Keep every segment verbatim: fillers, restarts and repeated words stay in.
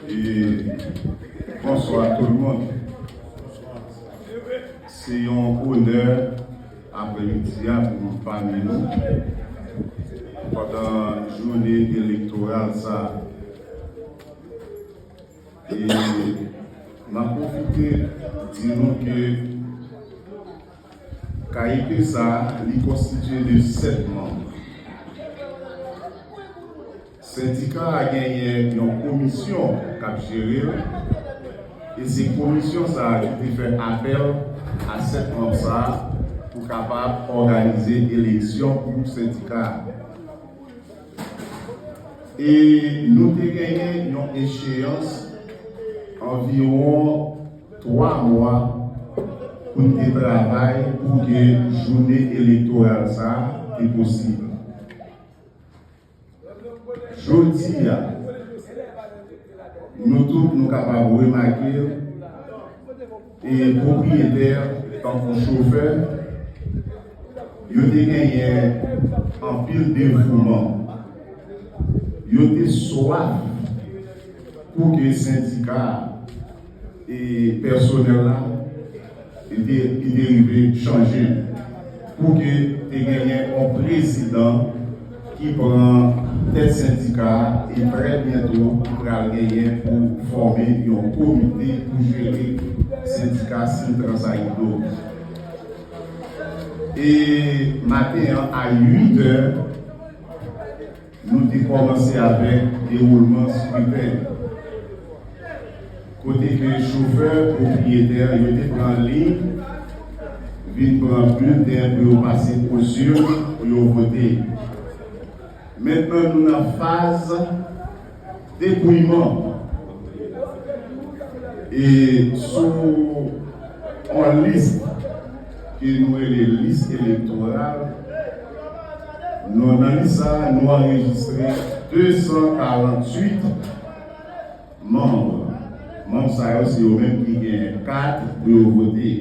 E bonswa tout moun. Se yon onè aprèmidi a pou m pami nou pandan jounen elektoral sa a. E m ap pwofite di nou ke K I P sa a, li konstitye de sèt manm. Sendika a genyen yon komisyon k ap jere l, e se komisyon sa a ki te fè apèl a sèt manm sa a pou kapab òganize eleksyon pou sendika a. E nou te genyen yon echeyans anviwon twa mwa pou n te travay pou ke jounen elektoral sa a te posib. Jodi a, nou tout nou kapab remake, e pwopriyetè tankou chofè, yo te genyen anpil devouman. Yo te swaf pou ke sendika a e pèsonèl la, li te, li te rive chanje pou ke te genyen yon prezidan ki pran tèt sendika a, e trè byento ki pral genyen pou fòme yon komite pou jere sendika Sintran Sayido. E maten an, a uit è, nou te kòmanse avèk dewoulman skriten, kote ke chofè pwopriyetè yo te pran liy, vin pran bilten pou yo pase o urn pou yo vote. Mentnan, nou nan faz depouyman. E sou yon lis ke nou rele lis elektoral, nou, nan lis sa a, nou anrejistre de san karanntuit manm. Manm sa yo, se yo menm ki gen kat pou yo vote.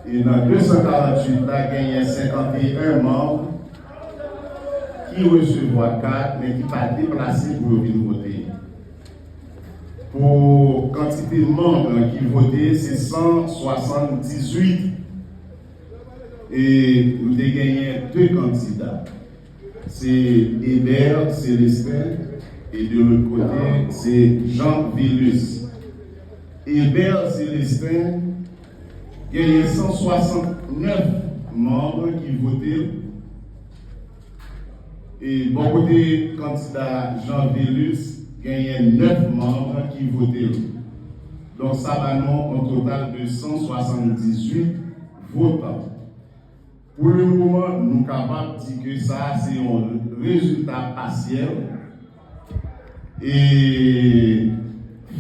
E nan de san karanntuit la, genyen senkanteyen manm ki resevwa kat, men ki pa deplase pou yo vin vote. Pou kantite manm ki vote, se san swasanndizuit. E nou te genyen de kandida. Se Eber Celestin e de lòt kote, se Jean Vilus. Eber Celestin genyen san swasantnèf manm ki vote l. E bò kote kandida Jean Vilus, genyen nèf manm ki vote l. Donk, sa ba nou yon total de san swasanndizuit votan. Pou le moman, nou kapab di ke sa a se yon rezilta pasyèl. E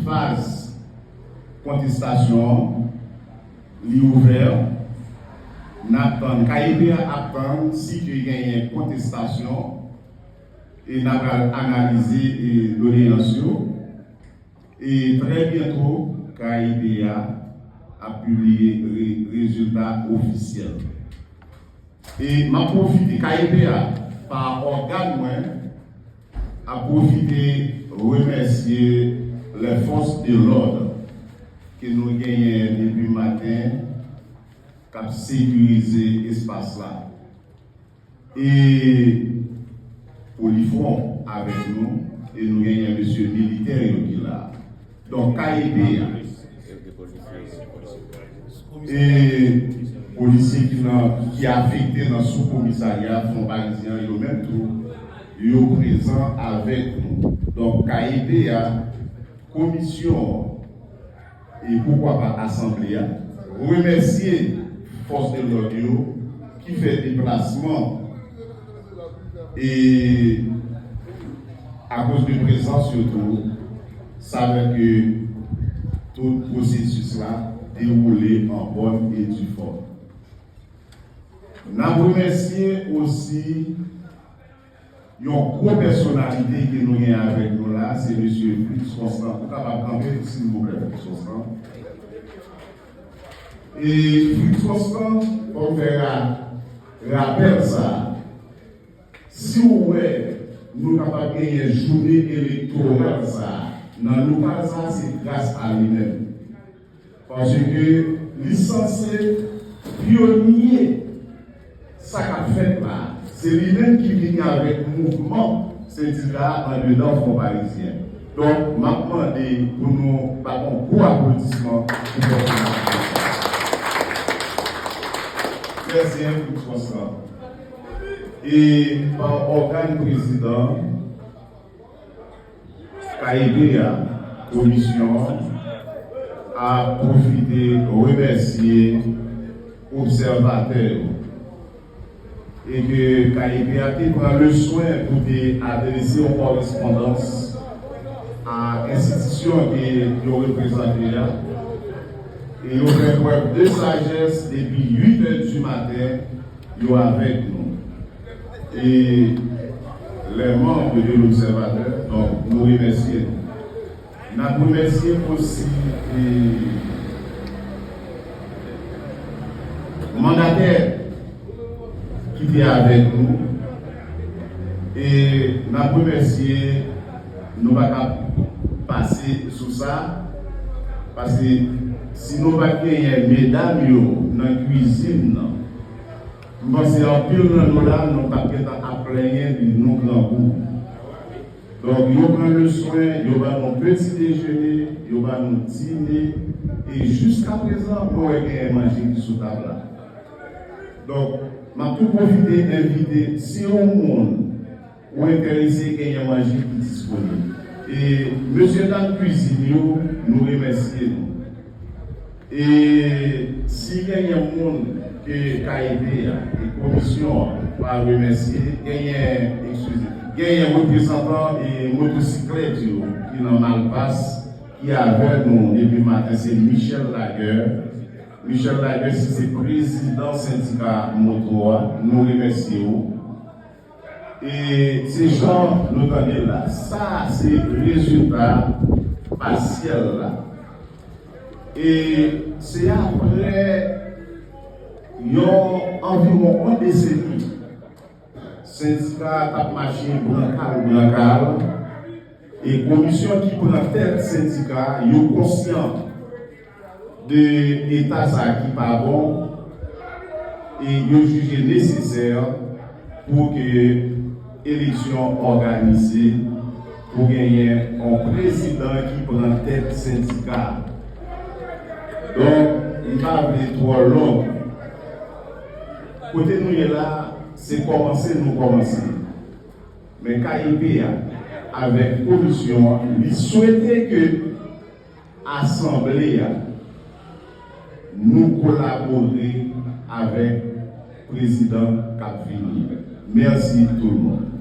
faz kontestasyon an, li ouvè. N ap tann, K I P a ap tann si ke genyen kontestasyon, e n ap al analize, e, doleyans yo. E trè byento, K I P a ap pibliye re-, rezilta ofisyèl. E m ap pwofite, K I P a, pa ògàn mwen, ap pwofite remèsye les forces de l'ordre ke nou genyen depi maten, k ap sekirize espas la. E Polifwon avèk nou, e nou genyen mesye militè yo ki la. Donk, K I P a, e polisye ki nan, ki afekte nan sou komisarya Fon Parizyen an, yo menm tou, yo prezan avèk nou. Donk, K I P a, komisyon an, e poukwa pa asanble a, remèsye fòs de lòd yo ki fè deplasman e akoz de prezans yo tou, sa fè ke tout pwosesis la dewoule an bòn e di fòm. N ap remèsye osi yon gwo pèsonalite ke nou gen avèk nou la, se mesye Fritz Constant. Ou kapab kanpe, silvouplè, Fritz Constant. E Fritz Constant, fò m fè ra-, rapèl sa a. Si w wè nou kapab genyen jounen elektoral sa a nan lokal sa a, se gras a li menm. Paske li sanse pyonye sa k ap fèt la. Se li menm ki vini avèk mouvman sendika a andedan Fon Parizyen. Donk, m ap mande pou nou bat yon gwo aplodisman pou Fon Parizyen. Mèsi enfinisman. E pa ògàn prezidan, K I P a, komisyon an, ap pwofite remèsye obsèvatè yo. E ke K I P a te pran le swen pou te adrese yon korespondans a enstitisyon ke yo reprezante a. E yo fè prèv de sajès depi uit è di maten, yo avèk nou. E les membres de l'Observateur, donk, nou remèsye nou. N ap remèsye osi, e, mandatè ki te avèk nou. E n ap remèsye, nou pa ka pase sou sa, paske si nou pa t genyen medam yo nan kwizin nan, m panse anpil nan nou la, nou t ap gentan ap plenyen di nou grangou. Donk, yo pran le swen, yo ba nou peti dejene, yo ba nou dine, e jiska prezan, mwen wè genyen manje ki sou tab la. Donk, m ap tou pwofite envite, si yon moun ou enterese, genyen manje ki disponib. E mesye dam kwizin yo, nou remèsye nou. E si genyen moun ke K I P a e komisyon an pa remèsye, genyen, eskize, genyen reprezantan e motosiklèt yo ki nan Malpas ki avè nou depi maten, se Michel Laguerre. Michel Laguerre, si se prezidan sendika moto a, nou remèsye w. E se jan nou tande l la. Sa a se rezilta pasyèl la. E se aprè yon anviwon yon deseni, sendika a t ap mache brankal, brankal, e komisyon ki pran tèt sendika a, yo konsyan de eta sa a ki pa bon, e yo jije nesesè pou ke eleksyon òganize, pou genyen yon prezidan ki pran tèt sendika a. Donk, m pa vle twò long. Kote nou ye la, se kòmanse nou kòmanse. Men K I P a, avèk komisyon an, li swete ke asanble a, nou kolabore avèk prezidan k ap vini. Mèsi tout le monde.